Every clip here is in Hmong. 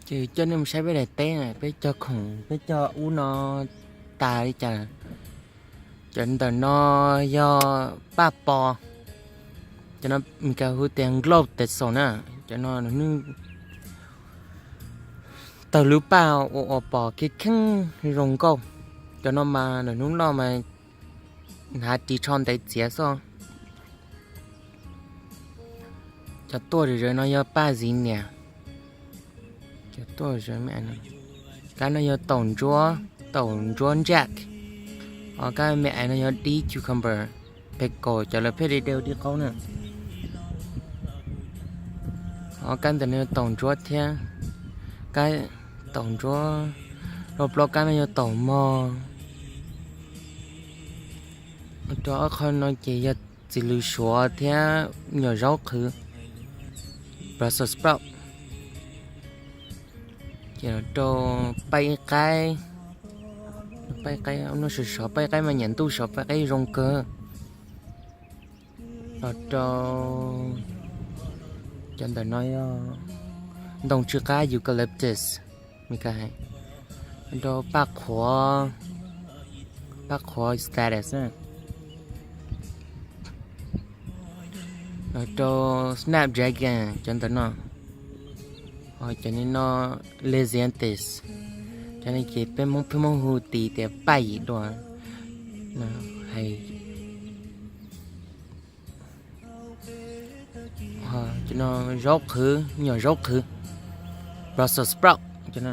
Ces coj nej mus saib peb daim teb na, peb cog khoom, peb cog ub no tas li cas. Cov ntawm no yog paj pos, cov no Meskas hu tias globe thistle na. Cov no nws tawg lub paj ua ua pos kheej kheej zoo nkauj. Cov no mas lawm hnub loj mas hnav ris tsho ntev txiav xwb. Cov tuaj zom zaws no yog paj zinnias. Cov tuaj zom zaws, kab no yog taum ntsuab, taum ntsuab jack. Ho kab me ais no yog dib cucumber, pickle, cov lawv pheej de de ua dib qaub na. Ho kab ntawm no yog taum ntsuab thiab, kab taum ntsuab. Rau plaub kab no yog taum mog. Rau ob qho no ces yog txiv lws suav thiab nyuam zaub qhwv, Brussels sprout. Ces los rau paj ib qaib, paj ib qaib no sov sov, paj ib qaib mas nyiam ntuj sov, paj ib qaib zoo kawg. Los rau cov ntawm no yog ntoo tsw qab eucalyptus, Meskas hais. Rau paj qhuav, paj qhuav statice na. Los rau snapdragon cov ntawm no, ho cov no lisianthus, cov no ces peb Hmoob pheej muab hu tis tias paj yim dua. Hais cov no zaub qhwv, nyuam zaub qhwv, Brussels sprout. Cov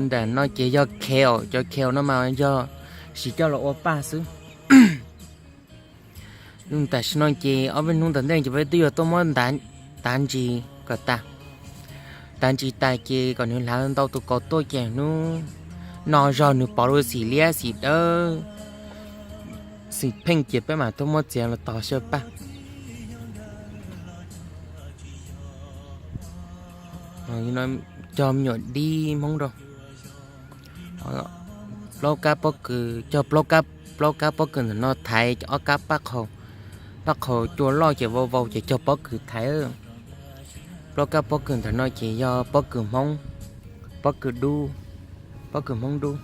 ntawm no ces yog kale, cov kale no mas yog siv coj los ua paj xwb. Tam sim no ces ob peb hnub tom ntej ces peb twb yuav tuaj muab tav ntsis kom tas. Tav ntsis tas ces kom nws hlav ntau tus kaus tuaj ces hnub no zog nws pov lub xim liab xim dawb xim pheej ces peb mam tuaj muab txiav los tos xyaw paj. Cog me nyuam dib Hmoob rau. Plaub kab pob kws, cog plaub kab pob kws ntawm no thaiv ob kab paj qhaus. Paj qhaus cua loj ces vau vau ces cog pob kws thaiv. Plaub kab pob kws ntawm no ces yog pob kws Hmoob, pob kws dub, pob kws Hmoob dub.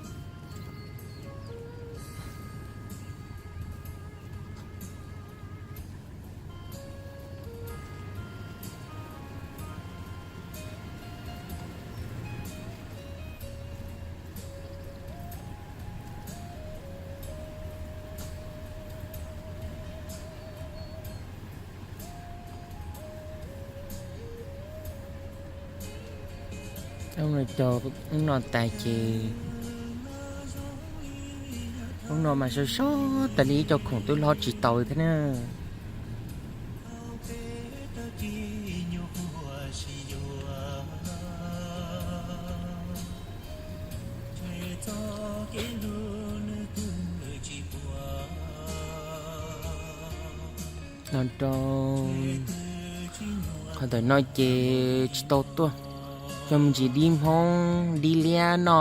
Ub no tas ces, ub no mas sov sov tas li, ib co khoom twb hlob tsis tau thiab na. Los rau qhov ntawm no ces tsis tau tuaj, cog me ntsis dib Hmoob dib liab no,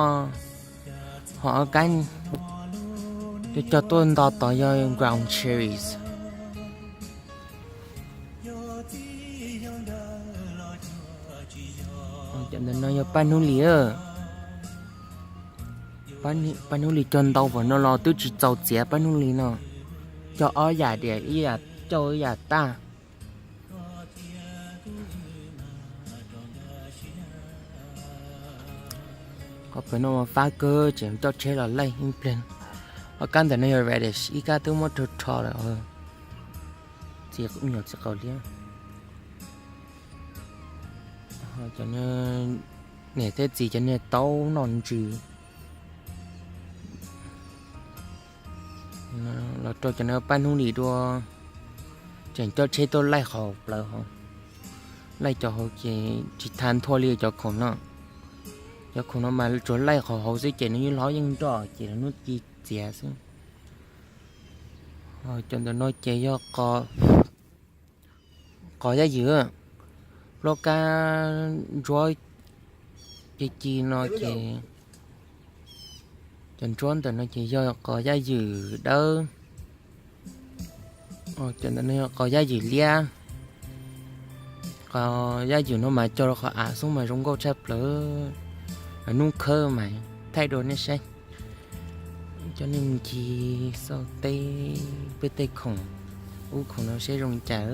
ho ob kab cog tuaj nto tod yog ground cherries. Cov ntawm no yog paj hnub li, paj hnub li cog ntau npaum no los twb tsis txaus txiav paj hnub li no. Cog ob yam diam, ib yam cauj ib yam taj. Qhov pem no mas fab kawg, tseem coj tsheb los laij ib pliag. Ob kab ntawm no yog radish, ib kab twb muab rho rho lawm, txiv, me nyuam txiv qaum liab. Cov niam thiab txiv cov niag taub noj ntsws. Los rau cov no paj hnub li dua, tseem coj tsheb tuaj laij qhov plaws hauv. Laij cov hauv ces tsis tag nthua li cov khoom no. Cov khoom no mas tsuas laij qhov hauv xwb ces nws yeej hlob yeej nroj ces lawv hnub ci txiav xwb. Cov ntawm no ces yog qos yaj ywm, plaub kab ntsuab ci ci no ces, cov ntsuab ntawm no ces yog qos yaj ywm dawb. Cov ntawm no yog qos yaj ywm liab, Qhov yaj ywm no mas cog rau qhov av xwb mas zoo nkauj tshaj plaws. Hnub khawb mas thaij dua nej saib. Coj nej mus ncig xauj teb peb tej khoom, ub khoom no seb zoo cas.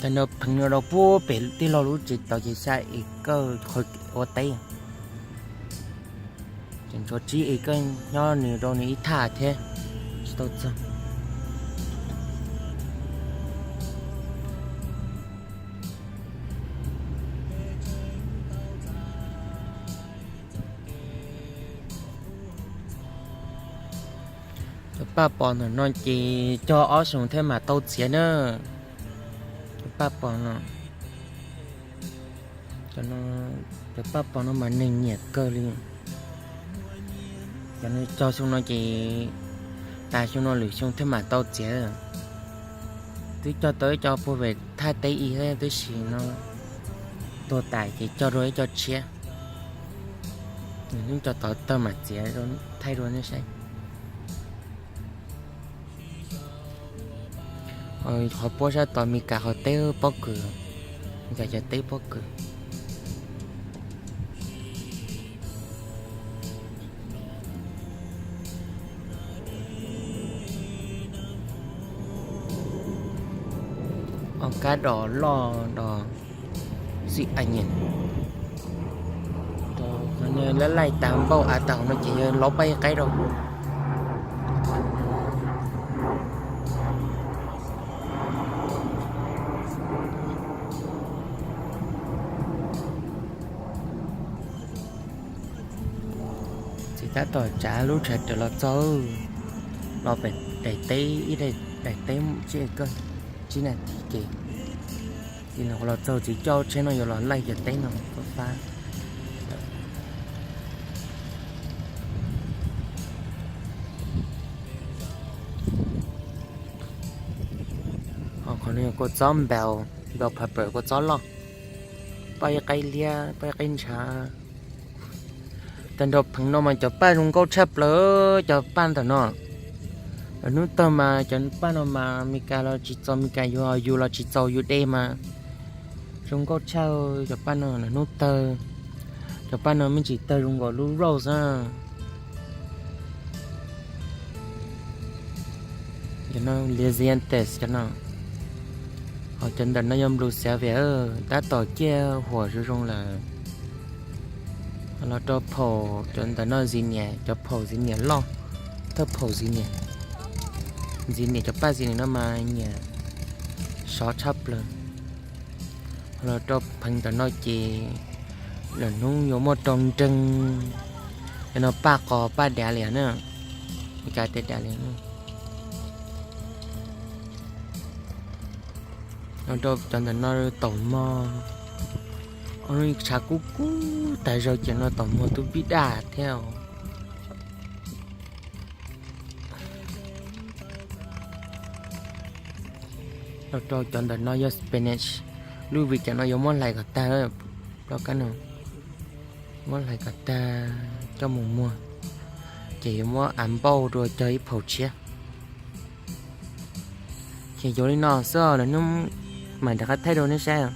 Tag nrho pheev no rau puag pem tij laug lub tsev tod ces xya es kawj qhov ua teb. Tseem tshuav tsib es kawj nyob nws rau nws ib thaj thiab, tsis tau txog. Cov paj pos ntawm no ces cog ob xyoos thiab mam tau txiav na. Cov paj pos no, cov paj pos no mas neeg nyiam kawg li. Cov no cog xyoo no ces tas xyoo no lwm xyoo thiaj mam tau txiav. Twb cog tau ib co puag pem thaj teb ib thiab tab sis no tuag tas ces cog dua ib co tshiab. Nws hnub cov tod tawg mam txiav thaij dua nej saib. Qhov puab sab tod Mes Kas qhov teb pob kws, Mes Kas cov teb pob kws. Ob kab dos loj dos xij a nyiam. Qhov no laij laij tas npauj av tag hauv no ces yog lov paj ib qaib rau. Txiv tab tom tsav lub tshais rawv los txog, los pem daim teb ib daim teb tsib kawg, tsib nas this ces, ces nws los txog txiv coj tsheb no yuav los laij cov teb no fab fab. Qhov no yog kua txob npaum, npaum phav pawm kua txob loj, paj ib qaib liab paj ib qaib ntshav. Tag nrho pheev no mas cov paj zoo nkauj tshaj plaws, cov paj ntawm no. Lawv hnub tawg mas cov paj no mas Mes Kas los tsis txaus Mes Kas yus, yus los tsis txaus yus de mas zoo nkauj tshaj. Cov paj no lawv hnub tawg, cov paj no me ntsis tawg zoo nkaus lub rose na. Cov no Lisianthus cov no, ho cov ntawm no yog Blue Salvia, tab tom ciaj huam zoo zoo lawm. Los rau phaum cov ntawm no zinnias, cov phaum zinnias loj, thawj phaum zinnias. Zinnias cov paj zinnias no mas nyiam sov tshaj plaws. Los rau pheev ntawm no ces lwm hnub yuav muaj rau nreeg, cov no paj qos paj dav li na, Mes Kas tej dav li. Los rau cov ntawm no taum mog, tshav kub kub tas zog ces no taum mog tub pib daj thiab. Los rau cov ntawm no yog spinach, lub weekend no yuav muab hlais kom tag, plaub kab no muab hlais kom tag coj mus muag, ces yuav muab av npauj dua cog ib phaum tshiab. Ces yuav li no xwb, lwm hnub mam rov qab thaij rau nej saib.